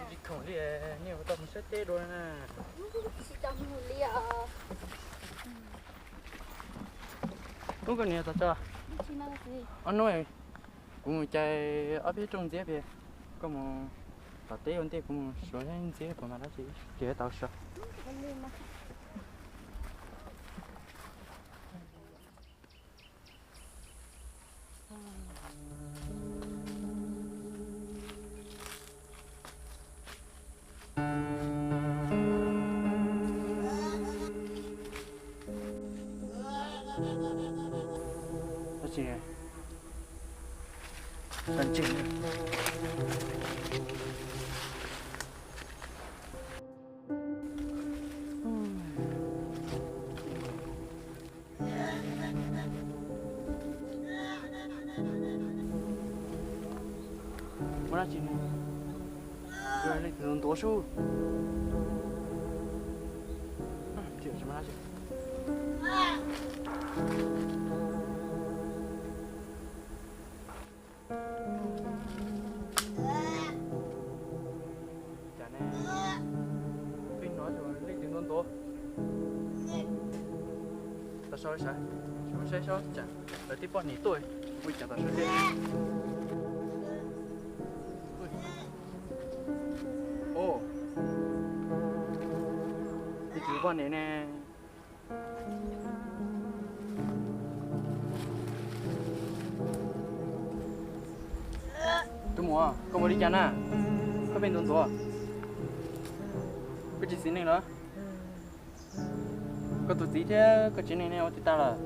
Tsis khoom li, nej ua tau mus saib teb dua na. Tsis tau mus li os. Ub, koj niam, tau tso. Ob hnub kuv mus cais ob peb rooj ntxiab pem, koj mus tom teb ua ntej, kuv mus suav ntxiab puas mas dab tsi, ces tau so. Ua dab tsi ne? Leej twg ntuav sub. Cas ne? Peb hnov leej twg ntuav ntuav. Tau so sav, saib saib tsam lawv tej poj niam tuaj, ua cas tau so tej. Leej twg poj niam ne? Tus muam, koj ua li cas na? Koj pheej ntuav ntuav, koj tsis xis neej los? Koj tus txiv thiab koj tsev neeg ne ua tsis tau lawm,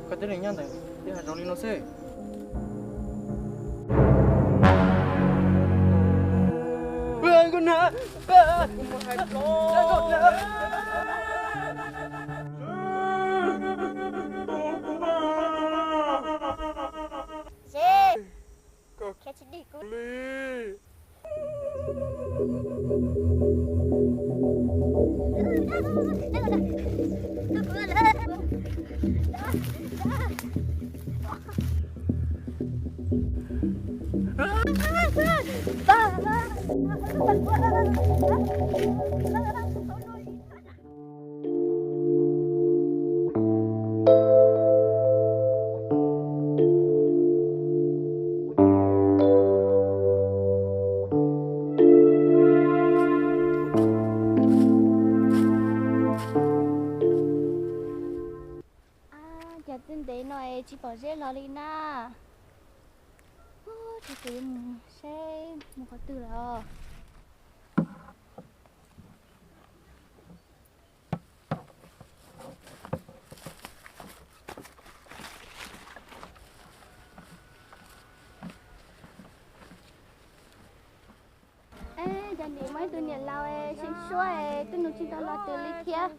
koj twb nyob ntawm tej hav zoov li no xwb. Cas txij ntev no es tsis pom Zeb los li na. Ub, ces kuv yuav mus saib mus qhov twg lawm os. Cas nim muaj ib tug niam laus seev suab es twb nug tsis tau los twg li thiab.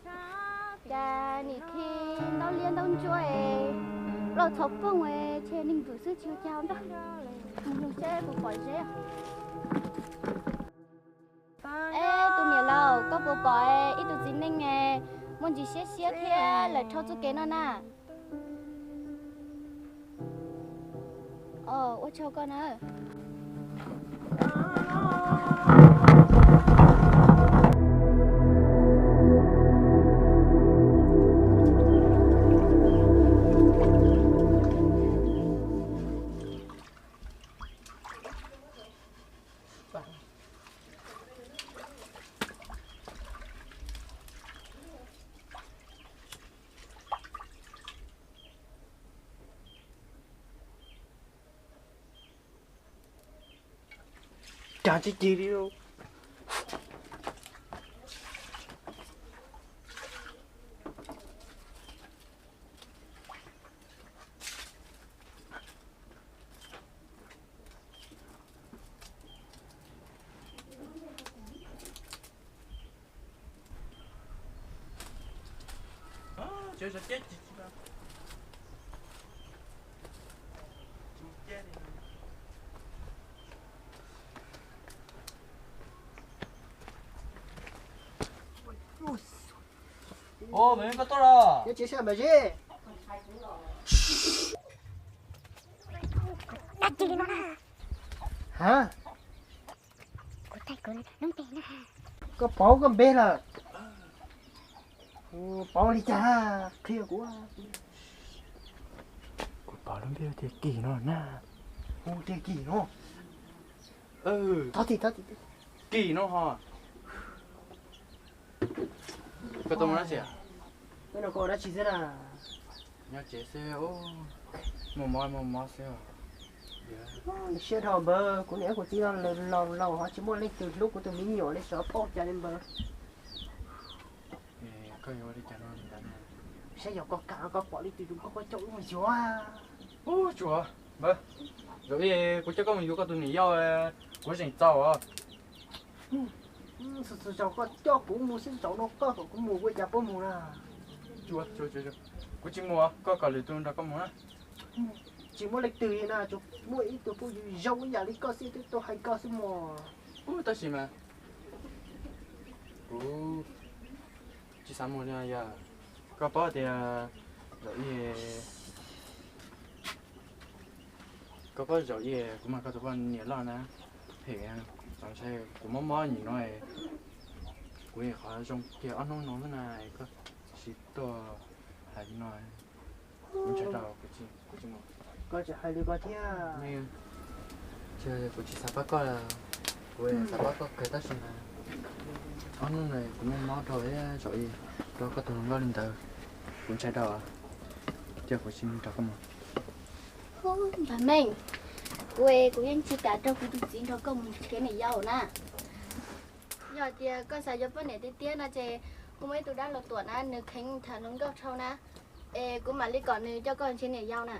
Cas nim khi ntaub liab ntaub ntsuab es plaub txhov pooj es tshe neeg vwm xwb tsis ua cas ntag. Mus nug seb puas pom Zeb. Eb, tus niam laus, koj puas pom ib tug txiv neej muaj ntsis siab siab thiab lawm rho txoj kev no na? Ua tsaug koj na. Cas tsis ci li lauj. Ov, Maiv, koj tuaj los? Dab tsi li no na? Ha? Kuv thaij Koj paub koj npe lawm. Paub li cas qhia kuv. Kuv paub lub npe tiag Kim no na. Hu tiag Kim no. Thov tim thov tim Kim no ho. Koj tuaj mus dab tsi? Koj no koj dab tsi xwb na? Nyob tsev xwb, mus mov mus mov xwb. Siab dhau npawg, kuv niam kuv txiv los laus laus ho tsis muaj leej twg hlub kuv tus me nyuam li, xyov pauj cas li npawg. Koj yuav ua li cas no li ntawd? Saib yog koj kam koj pom leej twg zoo nkauj koj coj wb mus yuav. Ub, tsuav npawg, zaum ib kuv coj koj mus yuav koj tus niam yau, kuv zeem txaus os. Txhua txhua zaus koj coj kuv mus xwb, zaum no koj kom kuv mus kuv cas puas mus na. Tsuav, tsuav, kuv tsis mus, koj kom lwm tus nrog koj mus na. Tsis muaj leej twg li na, tsuas muaj ib tug phooj ywg zoo ib yam li koj xwb twb tuaj hais koj xwb mog. Ub, tab sis mas kuv tsis xav mus li yog. Koj paub tias zaum ib, koj paub zaum ib kuv mag koj tus poj niam loj na, phem, txaus ntshai, kuv mob mob nim no, kuv qhov zoo kiag ob hnub no xwb na, koj tsis tuaj hais li no. Kuv ntshai rau, kuv tsis, kuv tsis mus. Koj tseem hais li ko thiab. Kuv tsis xav pab koj, kuv xav pab koj kawg tab sis mas ob hnub no kuv mob mob rau, zaum ib rau koj tus hluas nkauj li ntawd, kuv ntshai rau, cia kuv tsis nrog koj mus. Npawg Meej, kuv, kuv yeej tsis kam rau kuv tus txiv nrog koj mus nrhiav niam yau na. Yog tias koj xav yuav poj niam tiag tiag no ces kuv muaj ib tug dab laug Tuam na, nws kheev tham hluas nkauj dhau na, es kuv mam li kom nws coj koj nrhiav niam yau na.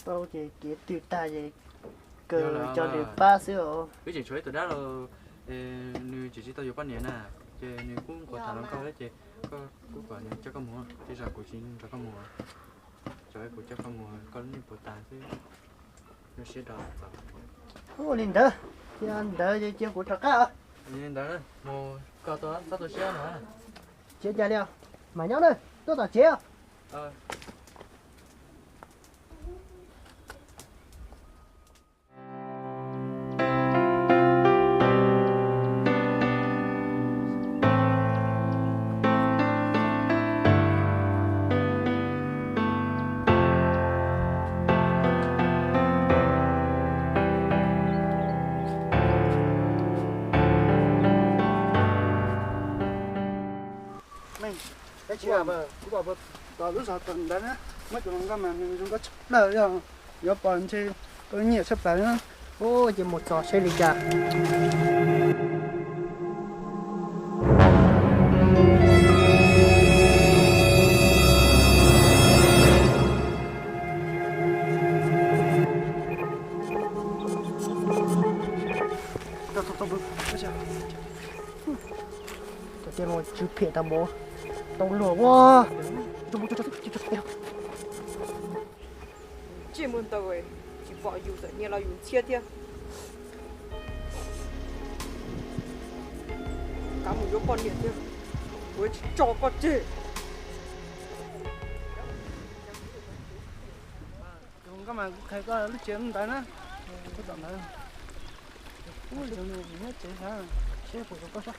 Tau ces kev twg tag ces kawg coj nws pab xwb os. Wb tseem tshuav ib tug dab laug, nws tseem tsis tau yuav poj niam na, ces nws kuj nquag tham hluas nkauj thiab ces koj kuj kom nws coj koj mus, tej zaum kuv tsis nrog koj mus, tsuav kuv coj koj mus koj lub neej puas tas xwb. Ua li ntawd, cia ntawd cia kuv rov qab. Li ntawd mus, koj txhob tu siab na. Tsis ua cas li, mas nyob na, tuaj tom tsev. Tab sis kuv pom tom lub zos tom ntawd na, muaj tus hluas nkauj mas nws zoo nkauj tshaj plaws, yog yuav pom ntshe koj nyiam tshaj plaws na. Ua ces mus txog seb li cas. Cov tij laug tsw phem tas npaum, tau luag ua. Tsis muaj ntawd, tsis pom yus txawm nyiag los yus ntxhiab thiab. Kav mus yuav poj niam thiab, kuv tsis tso koj tseg. Koj mas kuv qhia koj lub tsev ntawd na, koj tom ntawd. Ub, zoo nyob tsev xav seb puas yuav koj.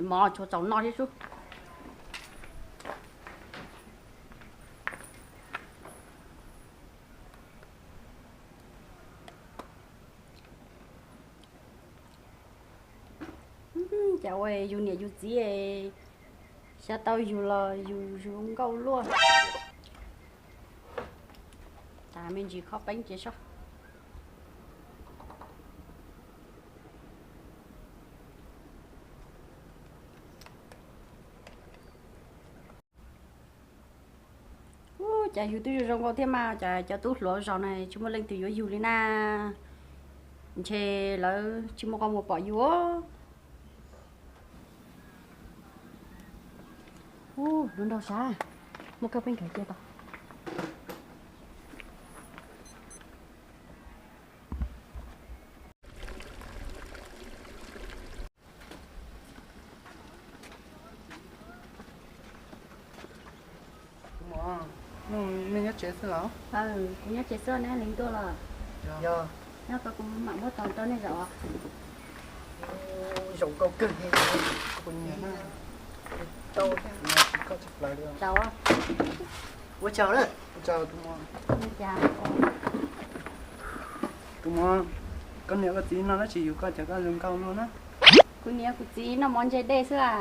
Mov tshuav txaus noj thiab sub. Cas ua yus niam yus txiv, xav tau yus los yus zoo nkauj luaj. Tas me ntsis khob peeb ces soj. Ub, cas yus twb zoo zoo nkauj thiab mas cas cov tub hluas zos no tsis muaj leej twg yuav yus li na. Ntshe lawv tsis muaj qhov muag pom yus. Ub, lub nraug sav, muaj kab peeb kawg cia tau. Nej nyob tsev xwb los? Kuv nyob tsev xwb, neb li ntuj los? Yog, nyob ko kuv mam muab tog rau nej zaum. Zoo nkauj kawg, kuv nyiam na. Tau, tsis koj tsis plaws li. Ua tsaug na. Ua tsaug tus muam. Tus muam, koj niam koj txiv noj dab tsi yus koj cas koj zoo nkauj luaj na? Kuv niam kuv txiv noj mov ntse dej xwb a.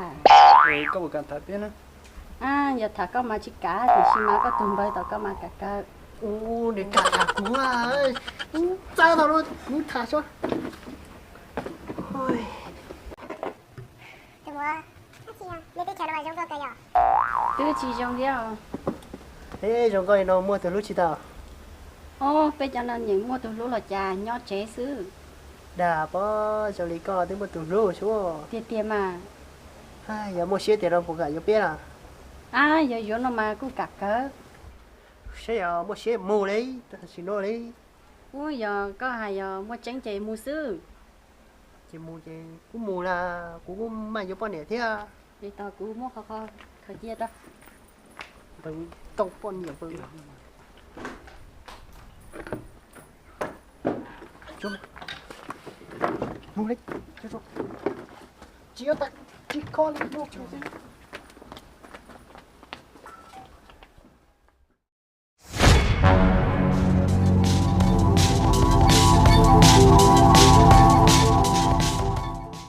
Koj puas kam tham peb na? Yog tham koj mas tsis kam, tiam sis mas koj tus npawg tom koj mas kam kaw. Ua, nws kam tham kuv a, kuv txav tau los kuv tham sua. Tus muam, neb teb chaws no zoo nkauj kawg yom? Twb tsis zoo thiab. Eb, zoo nkauj li no muaj tus hlub tsis tau? Ob, peb cov no nyeem muaj tus hlub los cas, nyob tsev xwb. Dag pob, zoo li koj twb muaj tus hlub xwb. Tiag tiag mas. Yog muaj siab tiag no puas kam yuav peb lawm? Ab, yog yuav no mas kuj kam kawg. Saib yog muaj siab mus li, tam sim no li. Ub, yog koj hais yog muaj tseeb ces mus xwb. Ces mus ces kuv mus na, kuv kuj mam yuav poj niam thiab. Li tos kuv muab qhov qhov khaws cia rau. Ntawd tau poj niam pw. Mus li, tsis yuav tas, tsis kho li mus.